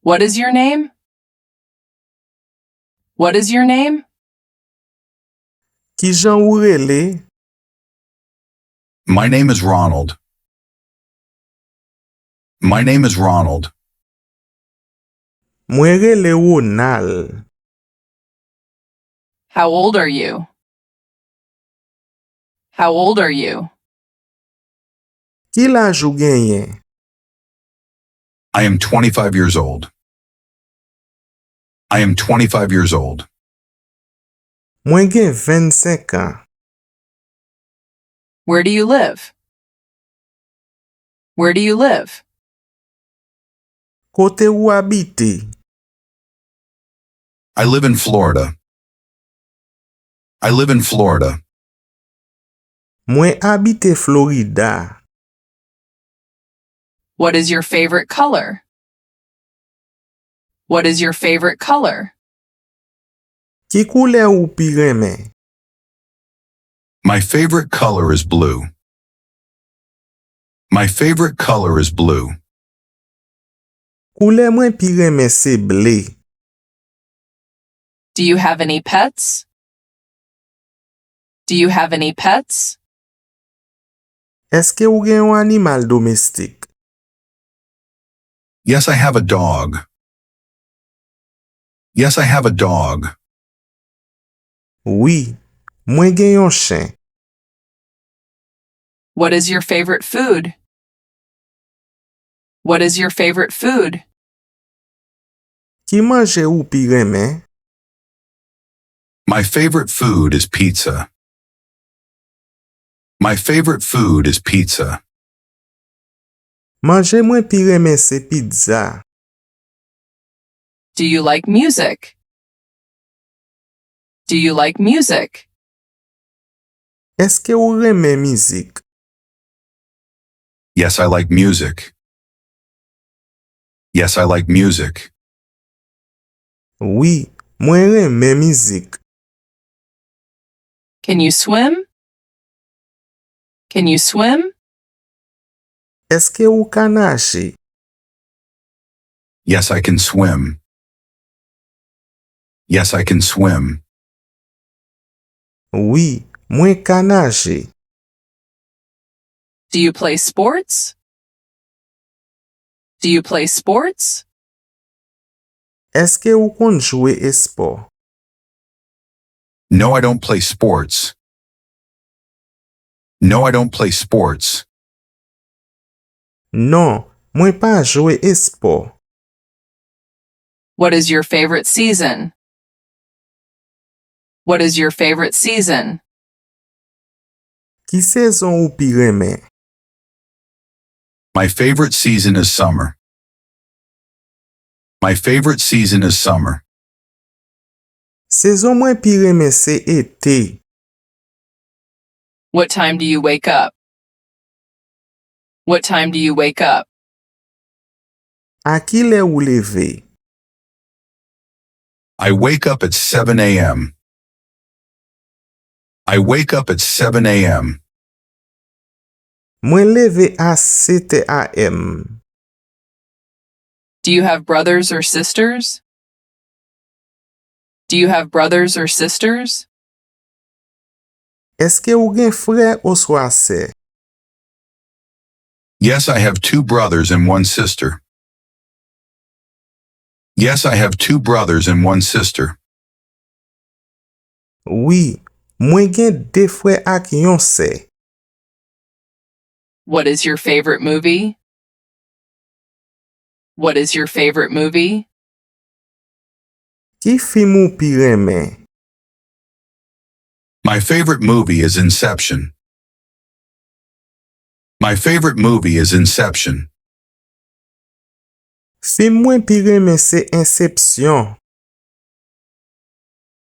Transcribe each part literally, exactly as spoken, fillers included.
What is your name? What is your name? Kijan ou rele? My name is Ronald. My name is Ronald. Mwen rele Ronald. How old are you? How old are you? Ki laj ou genyen? I am twenty-five years old. I am twenty-five years old. Mwen gen vennsenk an. Where do you live? Where do you live? Kote ou abite? I live in Florida. I live in Florida. Mwen abite Florida. What is your favorite color? What is your favorite color? Ki koulè ou pi renmen? My favorite color is blue. My favorite color is blue. Koulè mwen pi renmen se ble. Do you have any pets? Do you have any pets? Èske ou gen yon animal domestik? Yes, I have a dog. Yes, I have a dog. Wi, mwen gen yon chen. What is your favorite food? What is your favorite food? Ki manje ou pi renmen? My favorite food is pizza. My favorite food is pizza. Manje mwen pi renmen se pizza. Do you like music? Do you like music? Èske ou renmen mizik? Yes, I like music. Yes, I like music. Wi, mwen renmen mizik. Can you swim? Can you swim? Èske ou ka naje? Yes, I can swim. Yes, I can swim. Wi, mwen ka naje. Do you play sports? Do you play sports? Èske ou konn jwe espò? No, I don't play sports. No, I don't play sports. Non, mwen pa jwe espò. What is your favorite season? What is your favorite season? Ki sezon ou pi renmen? My favorite season is summer. My favorite season is summer. Sezon mwen pi renmen se ete. What time do you wake up? What time do you wake up? A kilè ou leve? I wake up at seven a m. I wake up at seven a m. Mwen leve a sete a m. Do you have brothers or sisters? Do you have brothers or sisters? Èske ou gen frè oswa sè? Yes, I have two brothers and one sister. Yes, I have two brothers and one sister. Wi, mwen gen de frè ak yon sè. What is your favorite movie? What is your favorite movie? Ki fim ou pi renmen? My favorite movie is Inception. My favorite movie is Inception. Fim mwen pi renmen se Inception.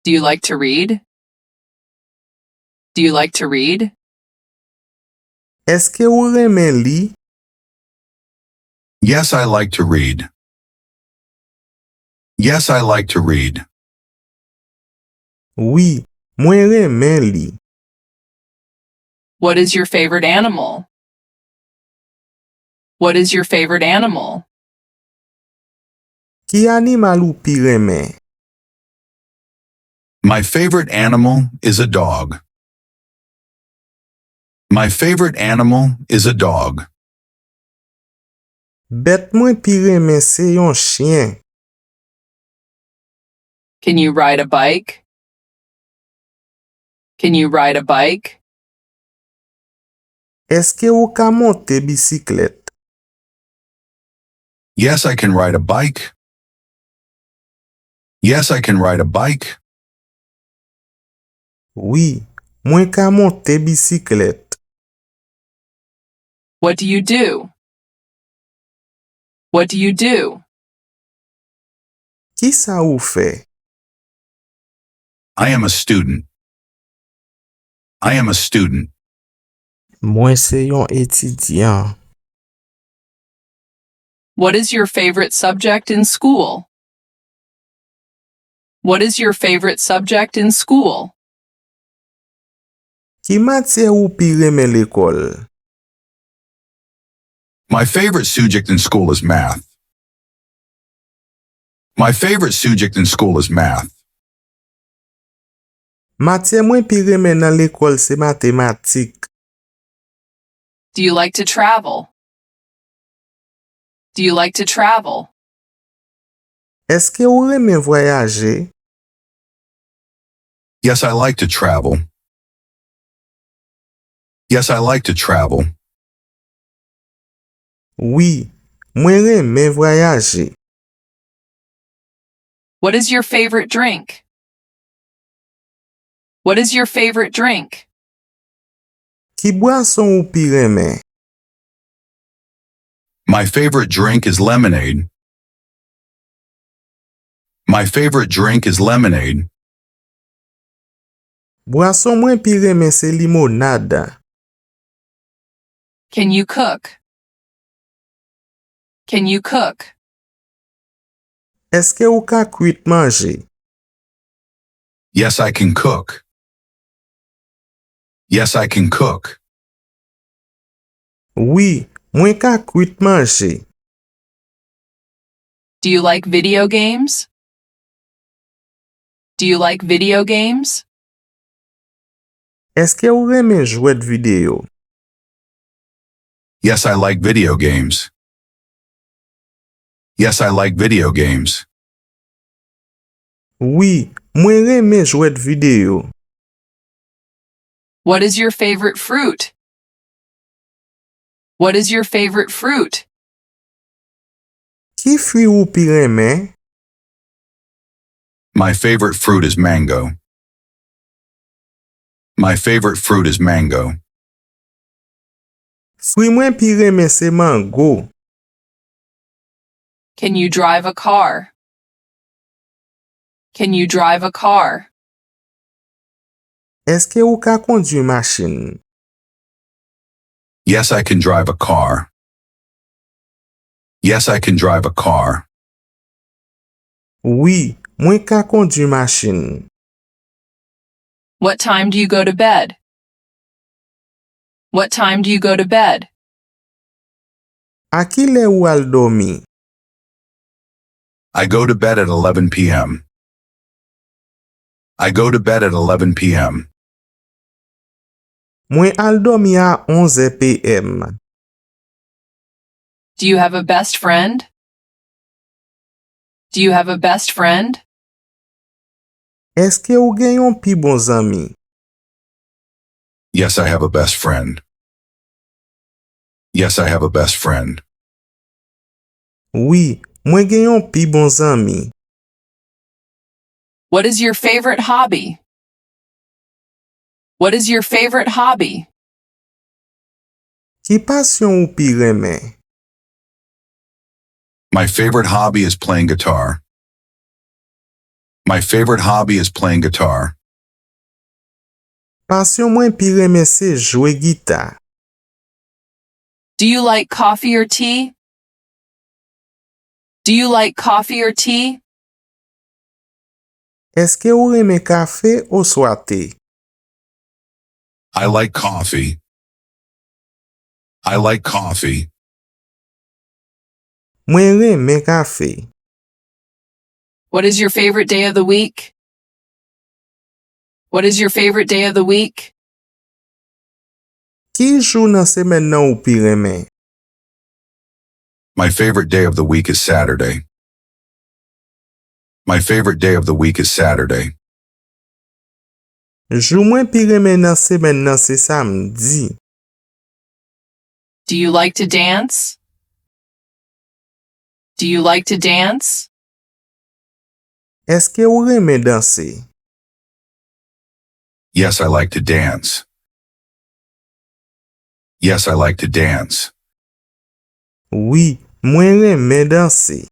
Do you like to read? Do you like to read? Èske ou renmen li? Yes, I like to read. Yes, I like to read. Wi, mwen renmen li. What is your favorite animal? What is your favorite animal? Ki animal ou pi renmen? My favorite animal is a dog. My favorite animal is a dog. Bèt mwen pi renmen se yon chyen. Can you ride a bike? Can you ride a bike? Èske ou ka monte bisiklèt? Yes, I can ride a bike. Yes, I can ride a bike. Wi, mwen ka monte bisiklèt. What do you do? What do you do? Kisa ou fè? I am a student. I am a student. Mwen se yon etidyan. What is your favorite subject in school? What is your favorite subject in school? Ki matyè ou pi renmen lekòl? My favorite subject in school is math. My favorite subject in school is math. Matyè mwen pi renmen nan lekòl se matematik. Do you like to travel? Do you like to travel? Èske ou renmen vwayaje? Yes, I like to travel. Yes, I like to travel. Wi, mwen renmen vwayaje. What is your favorite drink? What is your favorite drink? Ki bwason ou pi renmen? My favorite drink is lemonade. My favorite drink is lemonade. Bwason mwen pi renmen se limonad. Can you cook? Can you cook? Èske ou ka kwit manje? Yes, I can cook. Yes, I can cook. Wi, mwen ka kwit manje. Do you like video games? Do you like video games? Èske ou renmen jwèt videyo? Yes, I like video games. Yes, I like video games. Wi, mwen renmen jwèt videyo. What is your favorite fruit? What is your favorite fruit? Ki fwi ou pi renmen? My favorite fruit is mango. My favorite fruit is mango. Fwi mwen pi renmen se mango. Can you drive a car? Can you drive a car? Èske ou ka kondwi machin? Yes, I can drive a car. Yes, I can drive a car. Wi, mwen ka kondwi machin. What time do you go to bed? What time do you go to bed? A kilè ou al dòmi? I go to bed at eleven p m. I go to bed at eleven p m. Mwen al dòmi a onzè p m. Do you have a best friend? Do you have a best friend? Èske ou gen yon pi bon zanmi? Yes, I have a best friend. Yes, I have a best friend. Wi, mwen gen yon pi bon zanmi. What is your favorite hobby? What is your favorite hobby? Ki pasyon ou pi renmen? My favorite hobby is playing guitar. My favorite hobby is playing guitar. Pasyon mwen pi renmen se jwe gita. Do you like coffee or tea? Do you like coffee or tea? Èske ou renmen kafe oswa te? I like coffee. I like coffee. Mwen renmen kafe. What is your favorite day of the week? What is your favorite day of the week? Ki jou nan semèn nan ou pi renmen? My favorite day of the week is Saturday. My favorite day of the week is Saturday. Jou mwen pi renmen nan semèn nan se samdi. Do you like to dance? Do you like to dance? Èske ou renmen danse? Yes, I like to dance. Yes, I like to dance. Wi, mwen renmen danse.